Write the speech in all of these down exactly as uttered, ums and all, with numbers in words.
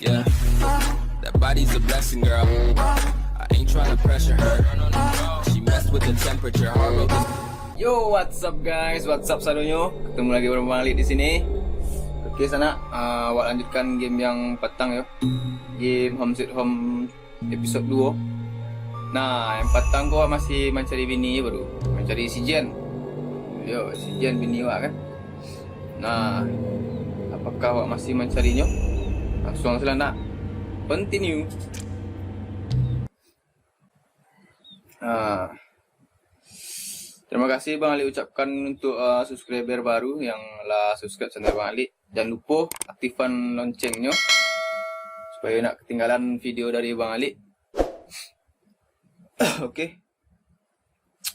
Yeah. That body's a blessing, girl. I ain't tryna pressure her. She messed with the temperature, heart rate is Yo, what's up guys? What's up sadonyo? Ketemu lagi bareng Bang Alik di sini. Oke, sanak, ah, awak lanjutkan game yang patang yo. Game Home Sweet Home episode duo. Nah, yang patang ko awak masih mancari bini baru. Mancari si Jen. Yo, si Jen bini awak kan. Nah, apakah awak masih mancarinyo? Langsung sajo lah, nak. Continue. Nah, terima kasih Bang Alik ucapkan untuk, eh, subscriber baru yang lah subscribe channel Bang Alik. Jangan lupa aktifkan loncengnya supaya ndak ketinggalan video dari Bang Alik. Oke.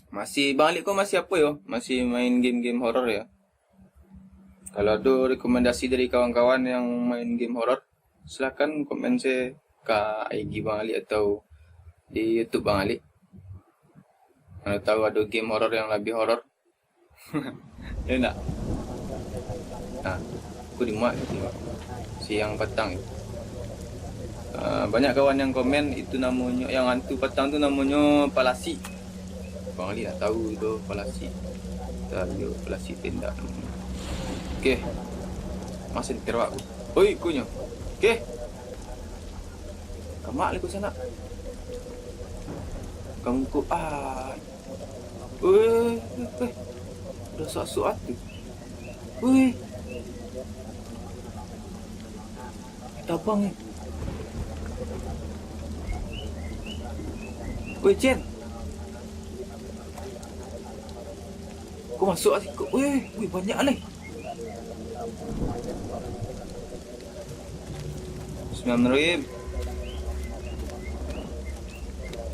Masih, Bang Alik ko masih apa yo? Masih main game-game horor yo? Kalau ada rekomendasi dari kawan-kawan yang main game horor, silakan komen se ka I G Bang Alik atau di YouTube Bang Alik. Mana tahu ada game horor yang lebih horor. Ya ndak? Nah, aku di muak gitu, Pak. Siang patang itu. Ah, banyak kawan yang komen, itu namonyo, yang hantu patang tu namonyo Palasi. Bang Ali nak tahu tu Palasi. Tahu palasi tindak. Oke. Masih dikerawak aku. Oi, kunyo. Oke. Kamak liku sanak. Kamu ku, ah. Weh, weh, weh. Udah suak-suak tu. Weh. Tabang ni. Weh, Jen. Kau masuk lah sikok. Weh, weh, banyak lah. Bismillahirrahmanirrahim.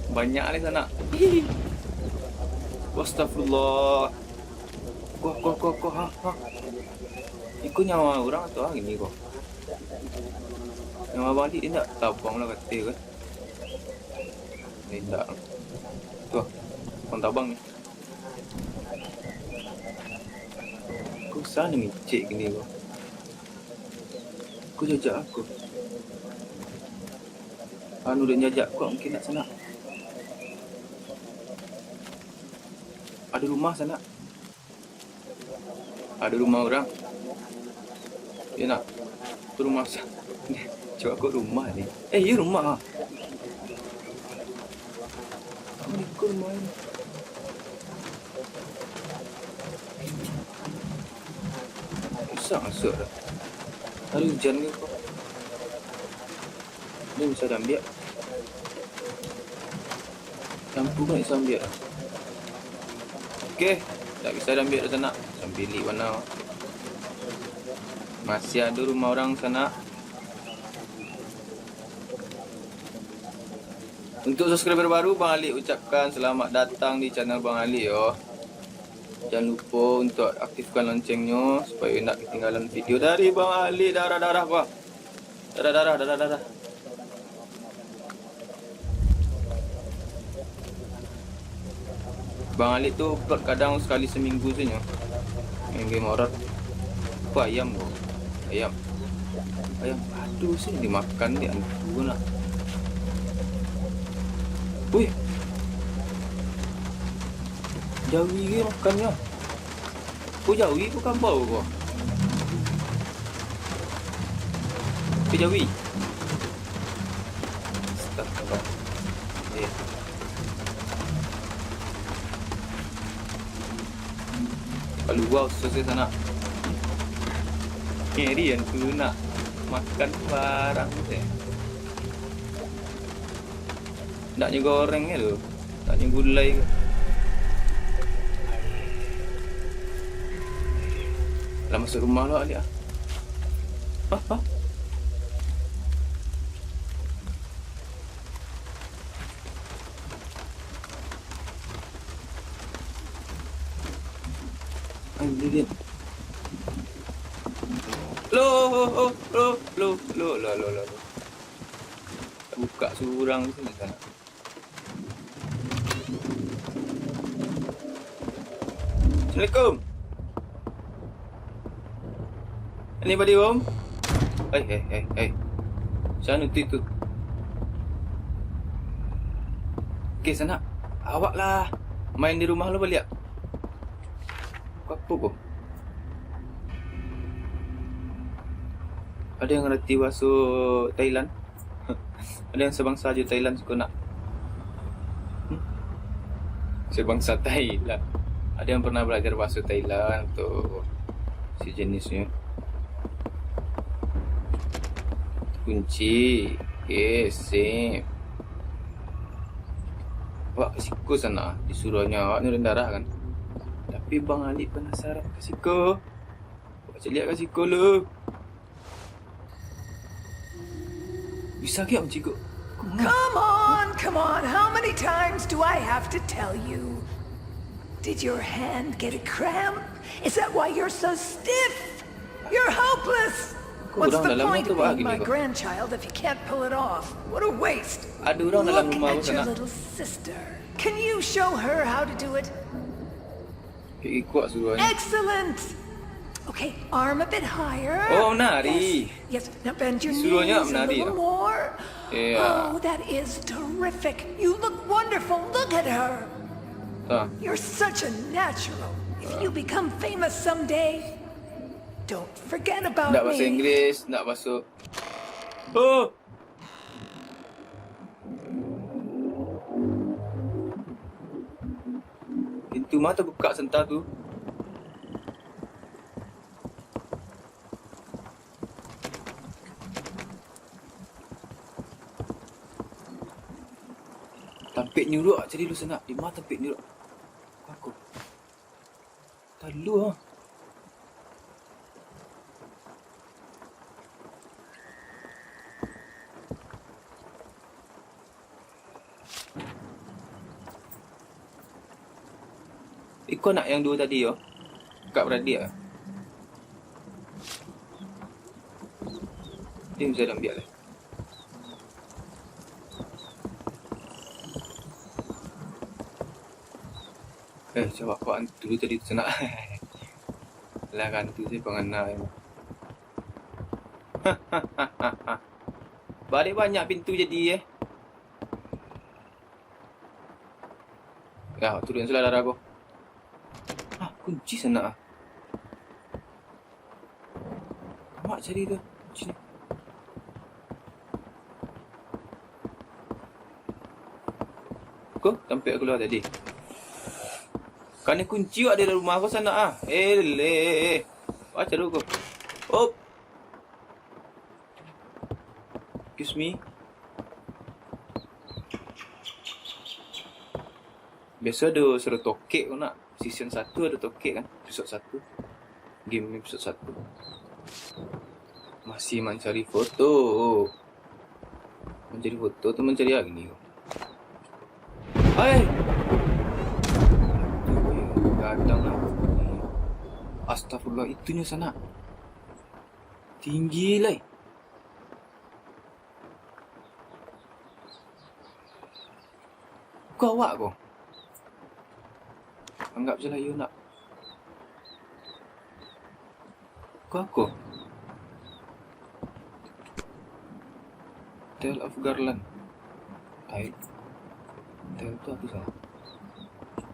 Banyak lah sanak. Astagfirullah. Kuah, kuah, kuah, kuah, ha, ha. Iko nyawa urang atau ah gini ko? Nyawa balik indak? Tabang lah kato kan. Indak. Tuh, kon tabang ni. Ko sana micik gini ko. Ko jajak aku. Anu dak jajak ko mungkin nak sanak. Ada rumah sanak. Ada rumah orang. Ya nak. Tu rumah sa-, coba kok rumah ni. Eh, iya rumah ah. Assalamualaikum rumah ni. Susah masuk dah. Hari hujan ke kok? Ni bisa diambil. Lampu kan bisa ambil. Oke, tak bisa diambil dah sanak. Sambilik mana? Masih ada rumah orang sanak. Untuk subscriber baru, Bang Alik ucapkan selamat datang di channel Bang Alik yo. Jangan lupa untuk aktifkan loncengnya supaya ndak ketinggalan video dari Bang Alik darah-darah, Bang. Darah-darah, darah-darah. Bang Alik tu upload kadang sekali seminggu sajo. Main game horor. Apa ayam tu? Ayam. Ayam. Aduh, sini dimakan dia hantu nak. Wih. Jawi dia makannya. Ko jawi ko kabau ko? Ko jawi. Astagfirullah. Eh. Kalua usus sanak. Ngeri yang tu nak makan barang tu. Nak nyo goreng tu. Nak nyo gulai ke. Lah masuk rumah lah, Alik ah. Hah, hah? Ai, dia, dia. Lo, lo, lo, lo, lo, lo, lo, lo. Buka surang tu, sana. Assalamualaikum. Anybody home? Hei, hei, hei, hei. Macam mano tu itu? Oke, sanak. Awak lah main di rumah lo baliak. Ko apo ko? Ado yang ngarati bahaso Thailand? Ado yang sabangsa jo Thailand siko nak? Hmm? Sabangsa Thailand. Ado yang pernah balajar bahaso Thailand atau sajenisnyo? Kunci. Oke, sip. Awak ka siko sanak, disuruahnyo awak nurun darah kan? Tapi Bang Ali panasaran ka siko. Awak caliak ka siko lu. Bisa kek Om Ciko? Come on, come on. How many times do I have to tell you? Did your hand get a cramp? Is that why you're so stiff? You're hopeless. Kok What's urang the dalam point motor of being bagini my kok? Grandchild if you can't pull it off? What a waste. Ada orang dalam Look rumah at aku your sana. Little sister. Can you show her how to do it? Kayak kuat suruhannya. Excellent. Okay, arm a bit higher. Oh, menari. Yes, yes. Now bend your Disuruhnya knees a menari, little ya? More. Iya. Oh, that is terrific. You look wonderful. Look at her. Ah. You're such a natural. If you become famous someday, don't forget about Ndak bahasa me. Inggris, ndak masuk. Oh. Pintu mah tabukak santa tu. Tampek nyuruak cari lu sanak. Di ma tampek nyuruak? Aku. Talu ah. Iko nak yang duo tadi yo. Kak beradik ah. Dia bisa diambil lah. Eh, coba kau hantu tadi tu sanak. Lah hantu saya pangana. Balik banyak pintu jadi eh. Ya, turun salah darah aku. Ah, kunci sanak ah. Mak cari tu. Sini. Ko, tampek aku luar tadi. Kana kunci wak di rumah aku sanak ah. Eh, leh. Wak cari ko. Op. Excuse me. Biaso ado suruah tokek ko nak. Season satu ado tokek kan, episod satu. Game episod satu. Masih mancari foto. Mancari foto tu mancari agni ko. Hai! Aduh, gadang lah. Astagfirullah, itunyo sanak. Tinggi lai. Ko awak ko. Anggap se lah iyo nak. Ko ako. Tale of Garland. Tale. Tale tu apo salah?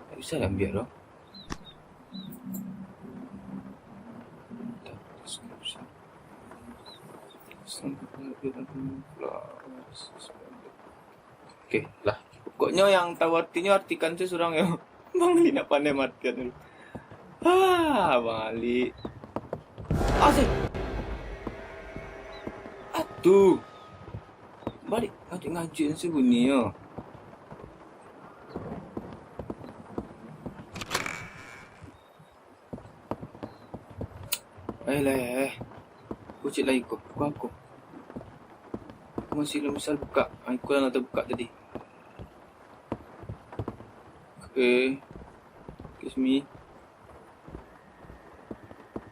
Tak bisa diambil doh. Oke, lah. Pokoknyo yang tahu artinyo, artikan se surang yo. Bang Ali nak pandai maartian dulu. Ah, Bang Ali. Asik. Atuh. Balik ngajik-ngajik se bunyi yo. Eh, leh. Kucik lai ko. Ko ako. Masih lah misal buka. Ah, iko lah tabukak tadi. Oke. Excuse me.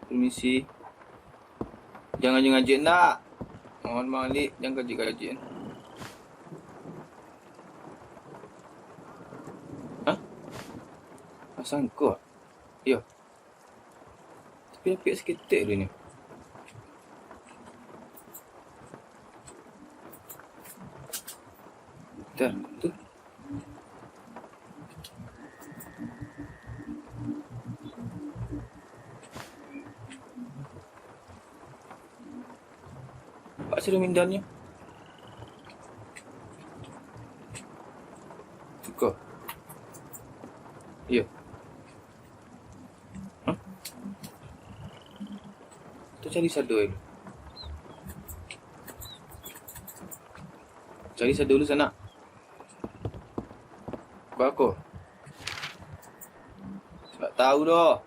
Permisi. Jangan ngajik-ngajik ndak. Mohon Bang Ali, jangan ngajik-ngajik. Hah? Pasang ko? Iyo. Tapi apiak saketek dulu ni. Dah, tu. Pak Sri Mindannya. Suka. Iya. Hah? Tu cari sado dulu. Cari sado dulu sanak. Bako. Tak tahu doh.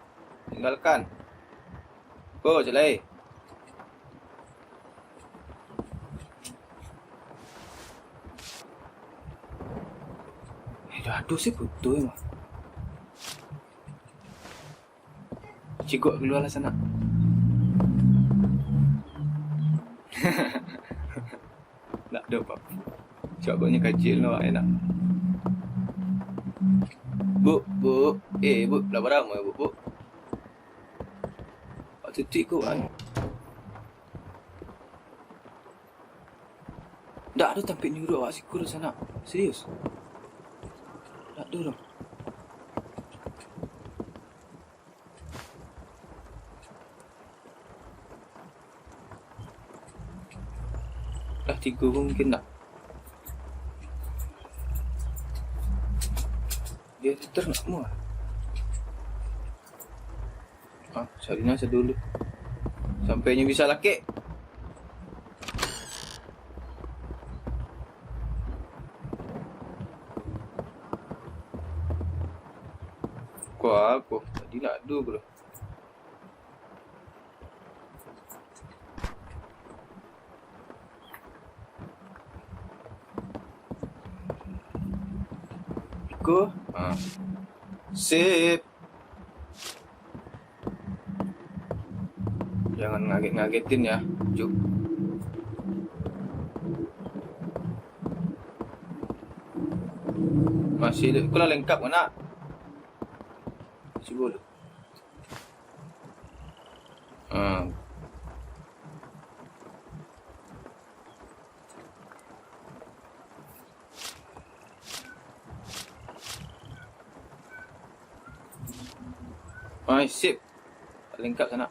Tinggalkan. Ko, cek lai. Eh, dah aduh sih putus mah. Cigok kaluar lah sanak. Nak ada apa-apa. Cakapnya kacil no, enak. Buk, buk. Eh, buk, lah baramo, buk, buk? Waktu tu ikut kan. Ndak ado tampek nyuruak awak siko doh sanak. Serius. Ndak ado doh. Lah tigo ko mungkin ndak. Dia tu ternak mua. Ah, Sarina sadulu. Sampai nyo bisa lakek. Kuah aku. Tadi nak adu aku dah. Iko. Ha. Sip. Jangan ngaget-ngagetin ya, Juk. Masih, iko lah lengkap kan, nak? Cubo dulu. Ha. Ai, sip. Lengkap sanak.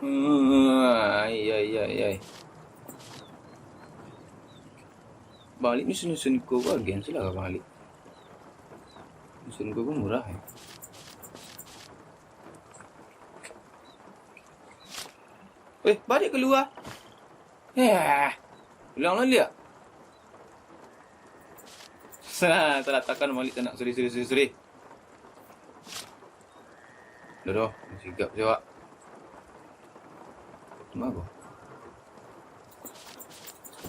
Ai, ai, ai, ai. Balik ni susun-susun ko bagian sudah balik. Susun ko pun murah ya. Eh, balik keluar. Eh, ulang balik. Salah, salah takan balik sanak. Sorry, sorry, sorry, sorry. Dah, dah. Sigap je, Wak. Cuma apa?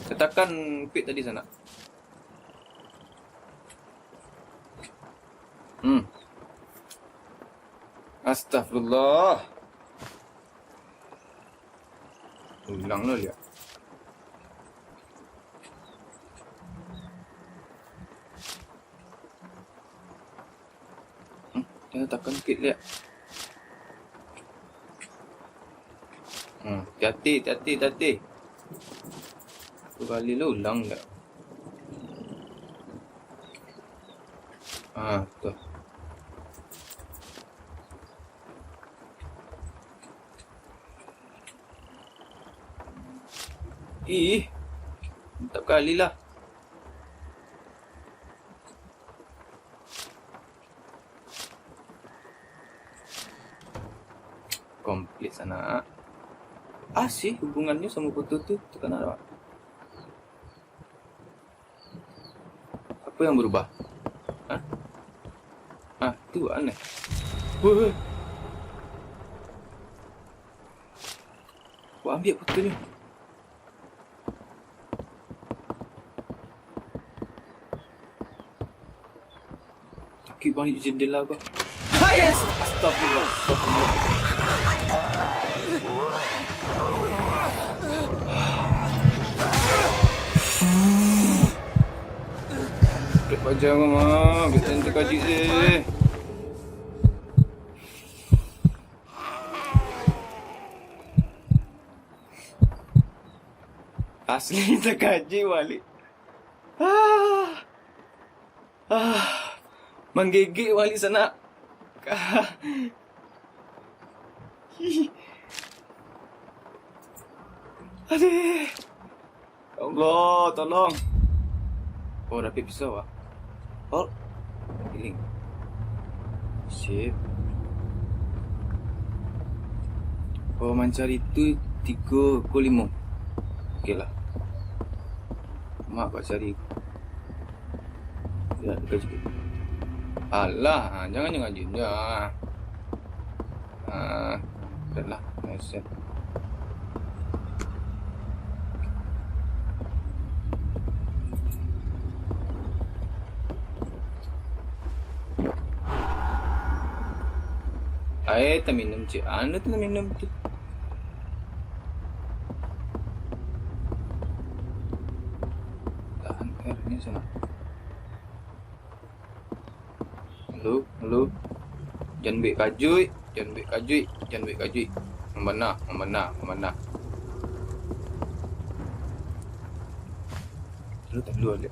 Katakan pit tadi sanak. Hmm. Astagfirullah. Ulang lah, liak. Hmm, jangan takan kit, liak. Hmm, hati-hati, hati-hati, hati-hati. Satu kali lah ulang, liak. Ah, tu. Ih, mantap kali lah. Komplit sanak. Ah, sih, hubungannyo samo foto tu, takana awak. Apa yang berubah? Hah? Ah, tu aneh. Woi, woi. Wah, ambiak fotonyo. Sakik banget jendela ko. Yes! Astagfirullah, astagfirullah. Dek paja ko mah, bikin terkajik je. Asli takajuik baliak. Ah. Ah. Manggegek baliak sanak. Aduh. Ya Allah, tolong. Oh, dapek pisau ah. Oh. Giling. Sip. Oh, mancari tu tigo, ko limo. Oke lah. Mak, kau cari. Ya, dekat sikit. Alah, ah, jangan, jangan, jangan. Ah, dah lah, nice. Air taminum, cik. Anu tu minum tu. Tahan airnya sana. Halo, halo. Jan buek kajuik, jan buek kajuik, jan buek kajuik. Mambana, mambana, mambana. Lu tak lu ada.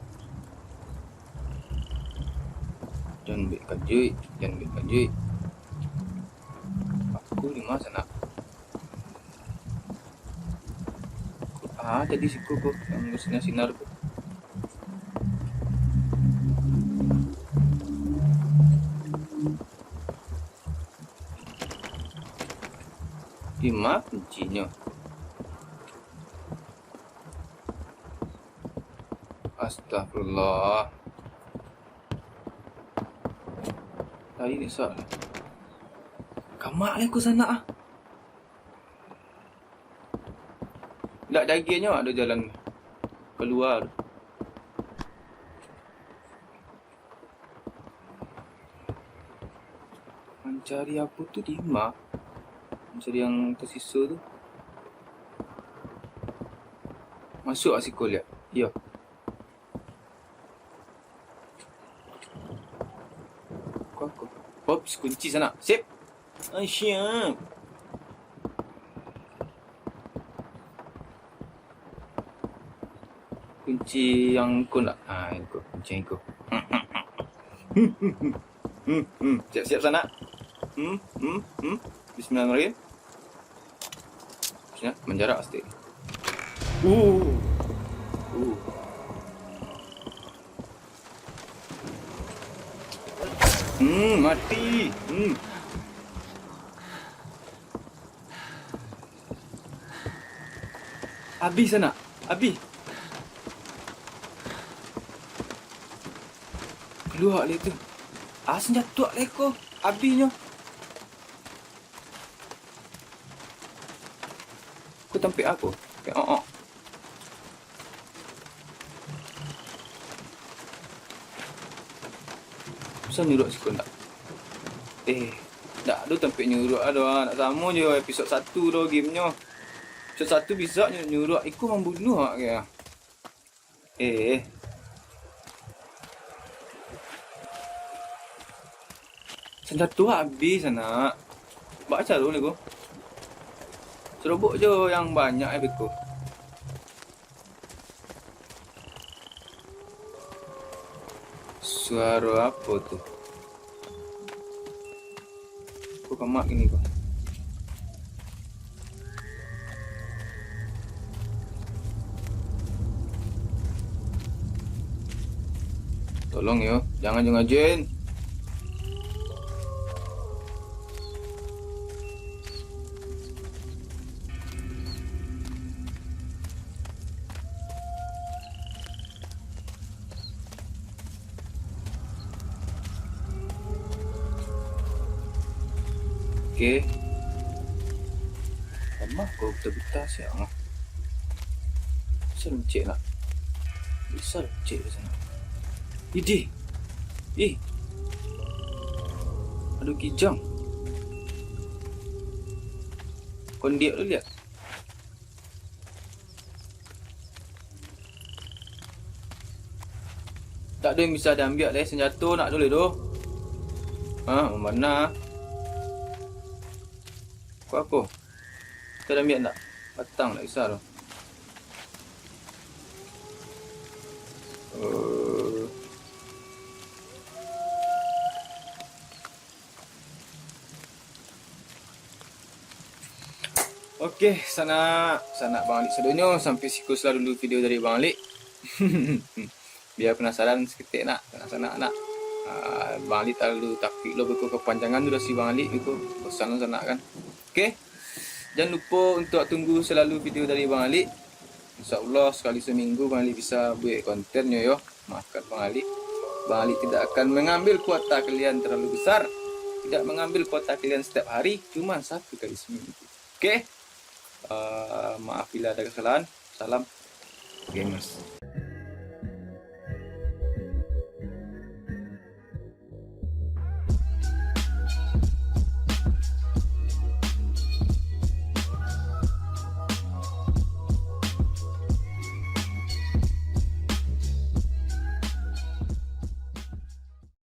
Jan buek kajuik, jan buek kajuik. Aku di ma sanak? Ah, tadi siko ko, yang sinar-sinar ko. Di ma kuncinyo? Astagfirullah. Tadi ni sa-, kamak lai ko sanak ah. Dak dagianyo ado jalan kalua tu. Mancari apo tu di ma? Mancari yang tasiso tu. Masuak ah siko liak. Iyo. Ko, ko. Ops, kunci sanak. Sip. Ah, siap. Kunci yang ko nak? Ah, yang ko. Kunci yang ko. Hmm, hmm. Siap-siap sanak. Hmm, hmm, hmm. Bismillahirrahmanirrahim. Harusnya menjarak pasti. Uh. Uh. Hmm, mati. Hmm. Abih sanak. Abih. Kalua lai tu. Ah, sanjato lai ko. Abihnyo. Ko tampek a ko? Tampek ook. Bisa nyuruak siko ndak? Eh, ndak ado tampek nyuruak ado ah. Ndak samo jo episod satu doh game nyo. Episod satu bisa nyu-, nyuruak iko mambunuah ah, kayak. Eh. Sanjato abih sanak. Baa caro ni ko? Sarobok jo yang banyak eh beko. Suaro apo tu? Ko kamak kini ko. Tolong yo, jangan jo ngajuin. Oke. Lamah ko buta-buta siang ah. Bisa luncik nak. Bisa luncik di sana. Idih. Ih. Aduh, kijang. Kondiak tu lihat. Tak ada yang bisa diambil deh, senjata nak dulu tu. Ha, mana? Kau apa? Kau dah ambil tak? Batang tak kisah tu. Oke, sanak, sanak Bang Alik sadonyo, sampai siko salah dulu video dari Bang Alik. Bia penasaran saketek nak, sanak-sanak nak. Ah, Bang Alik talalu tapik lo beko, kapanjangan durasi Bang Alik beko. Bosan lo sanak kan. Oke. Jan lupo untuak tunggu salalu video dari Bang Alik. Insya Allah sakali saminggu Bang Alik bisa buek kontennyo yo. Maafkan Bang Alik. Bang Alik tidak akan mengambil kuota kalian terlalu besar. Tidak mengambil kuota kalian setiap hari, cuma satu kali seminggu. Oke. Eh, maaf bila ada kesalahan. Salam gamers.